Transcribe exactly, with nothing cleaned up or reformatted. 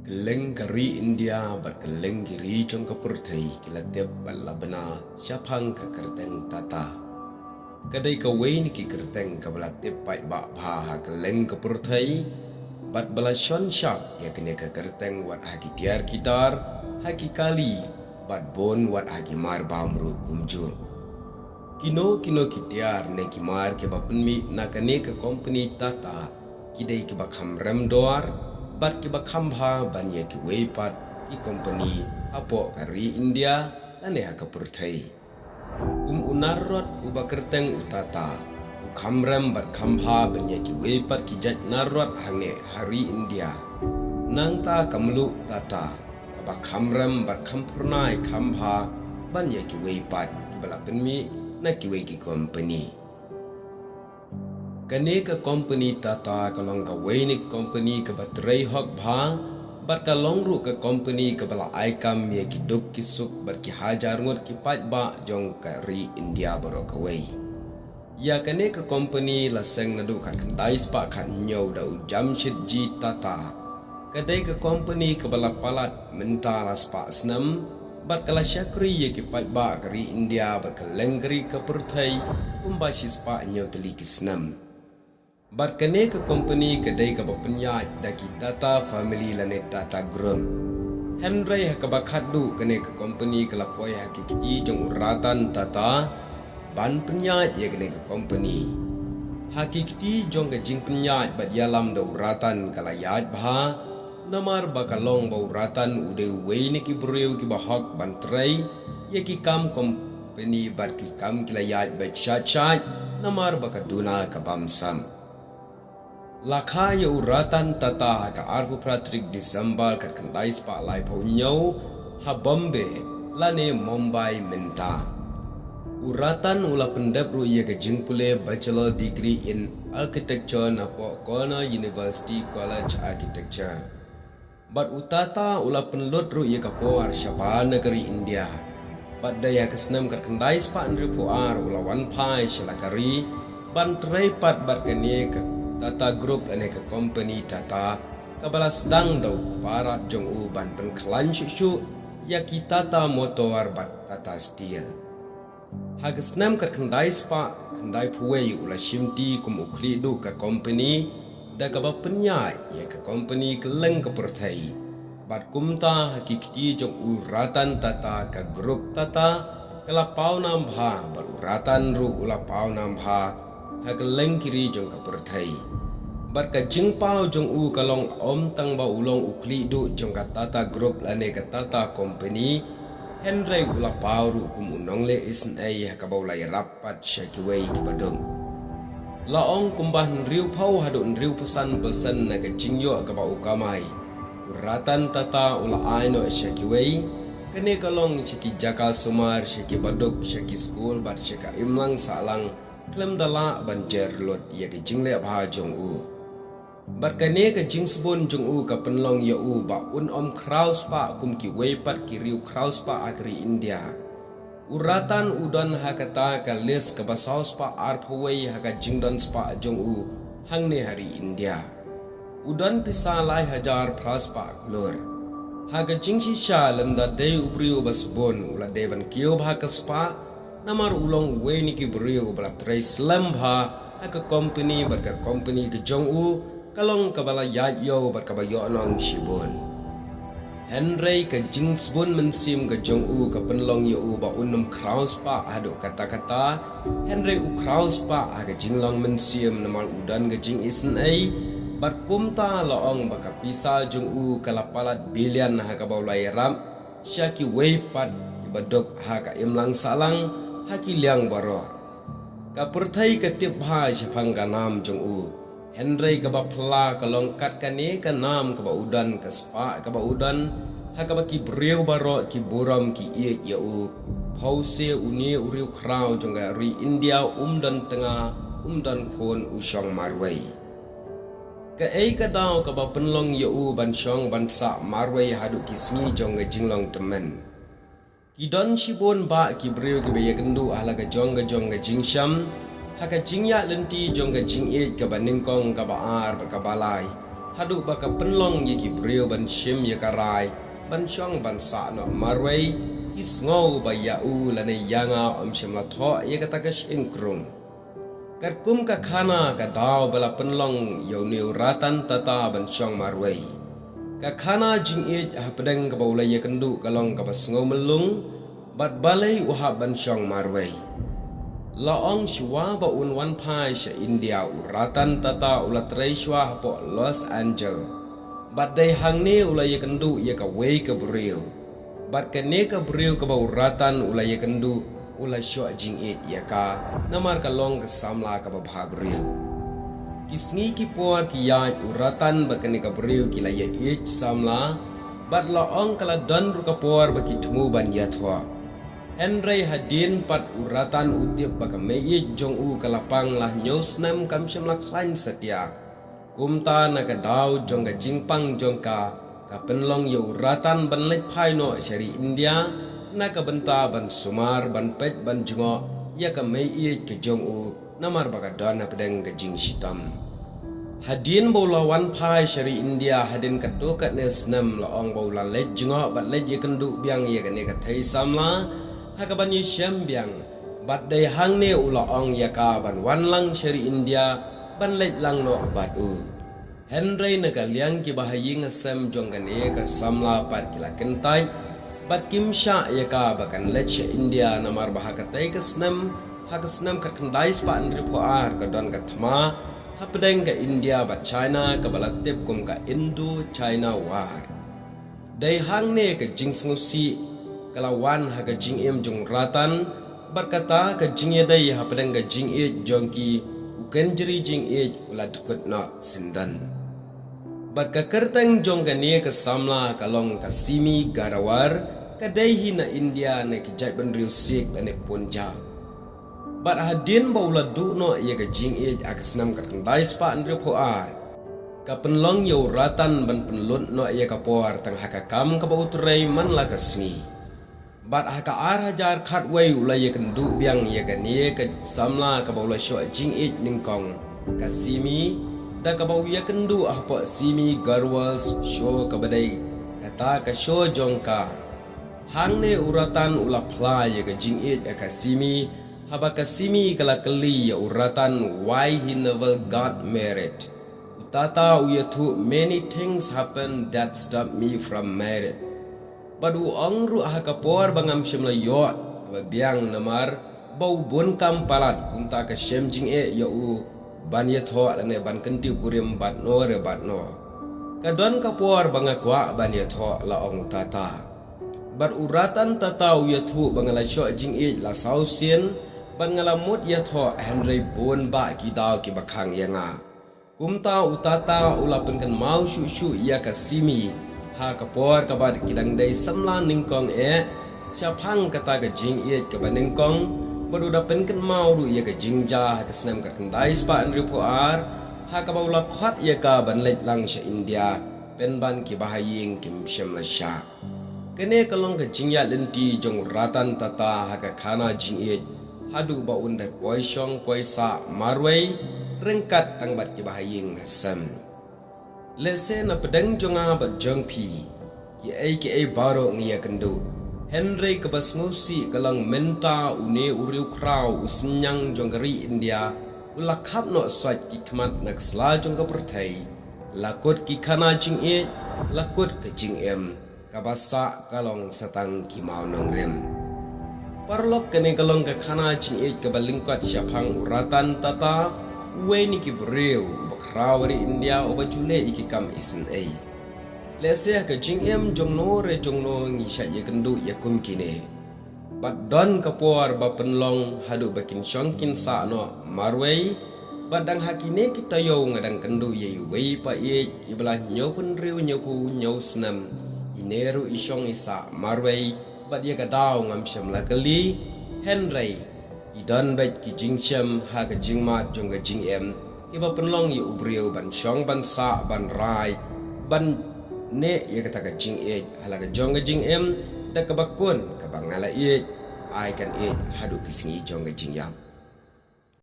Kylleng ka ri India bad kylleng ki ri jong ka pyrthei ki la tip bad la bna shaphang ka kyrteng Tata. Ka dei kawei na ki kyrteng kaba la tip paidbah bha ha kylleng ka pyrthei, bad ba la shon shap ïa kane ka kyrteng wat ha ki tiar ki tar, ha ki kali, bad bun wat ha ki mar bam ruh kumjuh. Kino kino ki tiar ne ki mar kiba pynmih na kane ka kompani Tata ki dei kiba kham rem dor bad kiba kham bha ban ïa kiwei pat ki kompani hapoh ka ri India lane ha ka pyrthei. Kum u narrot uba kyrteng u Tata u kham rem bad kham bha ban ïa kiwei pat ki jait narrot hangne ha ri India. Nangta ka mluh Tata kaba kham rem bad kham phyrnai kham bha ban ïa kiwei pat kiba la pynmih na kiwei ki kompani. Kane ka kompani Tata ka long kawei na ki kompani kaba trei hok bha bad ka long ruh ka kompani kaba la ai kam ïa ki duk ki suk bad ki hajar ngut ki paidbah jong ka ri India baroh kawei. Ïa kane ka kompani la seng naduh khatkhyndai spah khathynñiew da u Jamshedji Tata. Ka dei ka kompani kaba la palat mynta la spah snem bad ka la shakri ïa ki paidbah ka ri India bad kylleng ka ri ka pyrthei kumba shispah hynñiew tylli ki snem. Bad kane ka kompani ka dei kaba pynïaid da ki Tata family lane Tata Group. Hynrei ha kaba khatduh kane ka kompani ka la poi ha ki kti jong u Ratan Tata ban pynïaid ïa kane ka kompani. Ha ki kti jong ka jingpynïaid bad ïalam da u Ratan ka la ïaid bha, namar ba ka long ba u Ratan u dei uwei na ki briew kiba hok ban trei ïa ki kam kompani bad ki kam ki la ïaid bad shait shait, namar ba ka duna ka bamsap. La kha ïa u Ratan Tata ha ka arphew phra tarik December khatkhyndai spah laiphew hynñiew ha Bombay lane Mumbai mynta. U Ratan u la pyndep ruh ïa ka jingpule Bachelor Degree in Architecture napoh Cornell University College Architecture. Bad u Tata u la pynlut ruh ïa ka por shabar na ka ri India. Bad dei ha ka snem khatkhyndai spah hynriewphew ar u la wan phai sha la ka ri ban trei pat bad kane ka Tata Group lane ka kompani Tata kaba la sdang da u kpa rat jong u ban pynkhlaiñ shuh shuh ïa ki Tata Motor bad Tata Steel. Ha ka snem khatkhyndai spah khyndaiphew wei u la shimti kum u khlieh duh ka kompani da kaba pynïaid ïa ka kompani kylleng ka pyrthei. Bad kumta ha ki kti jong u Ratan Tata ka Group Tata ka la paw nam bha bad u Ratan ruh u la paw nam bha ha kylleng ki ri jong ka pyrthei. Bad ka jingpaw jong u ka long ym tang ba u long u khlieh duh jong ka Tata Group lane ka Tata Company, hynrei u la paw ruh kum u nongleh isynei ha kaba u la ïarap pat sha kiwei kiba duk. La ong kumba hynriewphew haduh hynriewphew san percent na ka jingïoh kaba u kamai, u Ratan Tata u la ai noh sha kiwei, kane ka long sha ki jaka sumar, sha kiba duk, sha ki skul bad sha ka imlang sahlang, khlem da lah ban jer lut ïa ka jingleh bha jong u. Bad kane ka jingsbun jong u ka pynlong ïa u ba un ym khraw spah kum kiwei pat ki riew khraw spah ha ka ri India. U Ratan u don ha kata ka list kaba saw spah arphew wei ha ka jingdon spah jong u hangne ha ri India. U don pisa lai hajar phra spah klur. Ha ka jingshisha lymda dei u briew ba sbun u la dei ban kiew bha ka spah, namar u long uwei na ki briew ba la trei slem bha ha ka company bad ka company ka jong u ka long kaba la ïaid ïew bad kaba ïoh nong shibun. Hynrei ka jingsbun mynsiem ka jong u ka pynlong ïa u ba un ym khraw spah haduh katta katta, hynrei u khraw spah ha ka jinglong mynsiem namar u don ka jingisynei, bad kumta la ong ba ka pisa jong u ka la palat billion ha kaba u la ïarap sha kiwei pat kiba duk ha ka imlang sahlang ha ki liang baroh. Ka pyrthei ka tip bha shaphang ka nam jong u. Hynrei kaba phylla ka long kat kane ka nam kaba u don, ka spah kaba u don, ha kaba ki briew baroh ki burom ki ïeit ïa u. Phewse une u riewkhraw jong ka ri India um don tnga, um don khun, u shong marwei. Kaei ka daw kaba pynlong ïa u ban shong ban sah marwei haduh ki sngi jong ka jinglong tymmen? Ki don shibun bah ki briew kiba ïakynduh ha la ka jong ka jong ka jingshem, ha ka jingïaid lynti jong ka jingïeit kaba nyngkong, kaba ar bad kaba lai. Haduh ba ka pynlong ïa ki briew ban shim ïa ka rai ban shong ban sah noh marwei, ki sngew ba ïa u lane ïa nga ym shym la thoh ïa kata ka shyieng krung. Katkum ka khana ka daw ba la pynlong ïa une u Ratan Tata ban shong marwei, ka khana jingïeit hapdeng kaba u la ïakynduh ka long kaba sngew myllung, bad balei u hap ban shong marwei. La ong shuwa ba un wan phai sha India, u Ratan Tata u la trei shuwa hapoh Los Angeles, bad dei hangne u la ïakynduh ïa kawei ka briew. Bad kane ka briew kaba u Ratan u la ïakynduh, u la shoh jingïeit ïa ka namar ka long ka samla kaba bha briew. Ki sngi ki por ki ïaid, u Ratan bad kane ka briew ki la ïaieit samla, bad la ong ka la don ruh ka por ba ki thmu ban ïathoh. Hynrei hadien pat u Ratan u tip ba ka meiieit jong u ka la pang la hynñiew snem kam shym la khlaiñ satia. Kumta na ka daw jong ka jingpang jong ka, ka pynlong ïa u Ratan ban leit phai noh sha ri India na ka bynta ban sumar, ban peit, ban jngoh ïa ka meiieit ka jong u, namar ba ka don hapdeng ka jingshitom. Hadien ba u la wan phai sha ri India, hadien katto katne snem, la ong ba u la leit jngoh bad leit ïakynduh biang ïa kane ka thei samla ha kaban ïashem biang. Bad dei hangne u la ong ïa ka ban wan lang sha ri India ban leit lang noh bad u. Hynrei na ka liang ki bahaïing hasem jong kane ka samla pat ki la kyntait bad kim shah ïa ka ba kan leit sha India, namar ba ha katei ka snem, ha ka snem khatkhyndai spah hynriewphew ar ka don ka thma hapdeng ka India bad China kaba la tip kum ka Indo-China War. Dei hangne ka jingsngewsih ka la wan ha ka jingim jong u Ratan, bad kata ka jingïadei hapdeng ka jingïeit jong ki, u kynjri jingïeit u la dkut noh syndon. Bad ka kyrteng jong kane ka samla ka long ka Simi Garawar, ka dei hi na India na ki jaitbynriew Sikh lane Punjab. Bad hadien ba u la duh noh ïa ka jingïeit ha ka snem khatkhyndai spah hynriewphew ar, ka pynlong ïa u Ratan ban pynlut noh ïa ka por tang ha ka kam kaba u trei man la ka sngi. Bad ha ka ar hajar khatwei u la ïakynduh biang ïa kane ka samla kaba u la shoh jingïeit nyngkong, ka Simi, da kaba u ïakynduh hapoh Simi Garawar show kaba dei kata ka show jong ka. Hangne u Ratan u la phla ïa ka jingïeit ïa ka Simi, haba ka Simi ka la kylli ïa u Ratan why he never got married. U Tata u ïathuh, "Many things happened that stopped me from married." Bad u ong ruh ha ka por ba ngam shym la ïoh kaba biang namar ba u bun kam palat, kumta ka shem jingeh ïa u ban ïathoh lane ban kyntiew kurim bad no re bad no. Ka don ka por ba nga kwah ban ïathoh, la ong u Tata. Bad u Ratan Tata u ïathuh ba nga la shoh jingïeit la saw sien, bad nga la mut ïathoh, hynrei bun bah ki daw kiba khang ïa nga. Kumta u Tata u la pynkynmaw shuh shuh ïa ka Simi ha ka por kaba ki dang dei samla nyngkong eh, shaphang kata ka jingïeit kaba nyngkong, bad u da pynkynmaw ruh ïa ka jingjia ha ka snem khatkhyndai spah hynriewphew ar, ha kaba u la khot ïa ka ban leit lang sha India, pynban kiba ha ïing kim shym la shah. Kane ka long ka jingïaid lynti jong u Ratan Tata ha ka khana jingïeit, haduh ba un da poi shong poi sah marwei, ryngkat tang bad kiba ha ïing ha sem. Lehse na pdeng jong nga bad jong phi, kiei kiei baroh ngi ïakynduh. Hynrei kaba sngewsih ka long mynta une u riewkhraw u synñiang jong ka ri India, u la khap noh sait ki khmat na ka sla jong ka pyrthei, la kut ki khana jingïeit, la kut ka jingim. Kaba sah ka long sa tang ki mawnongrim. Paralok, kane ka long ka khana jingïeit kaba lyngkot shaphang u Ratan Tata, uwei na ki briew uba khraw ri India uba ju leh ïa ki kam isynei. Lehse ha ka jingim jong no re jong no ngi shait ïakynduh ïa kum kine. Bad don ka por ba pynlong haduh ba kin shong kin sah noh marwei, bad dang ha kine ki taïew nga dang kynduh ïa iwei pa ïeit iba la hynñiewphew hynriew hynñiewphew hynñiew snem, ine ruh i shong i sah marwei, bad ïa ka daw ngam shym la kylli, hynrei i don beit ki jingshem ha ka jingmad jong ka jingim, kiba pynlong ïa u briew ban shong ban sah ban rai, ban neh ïa kata ka jingïeit ha la ka jong ka jingim, da kaba kun kaba nga la ïeit, ai kan ïeit haduh ki sngi jong ka jingïap.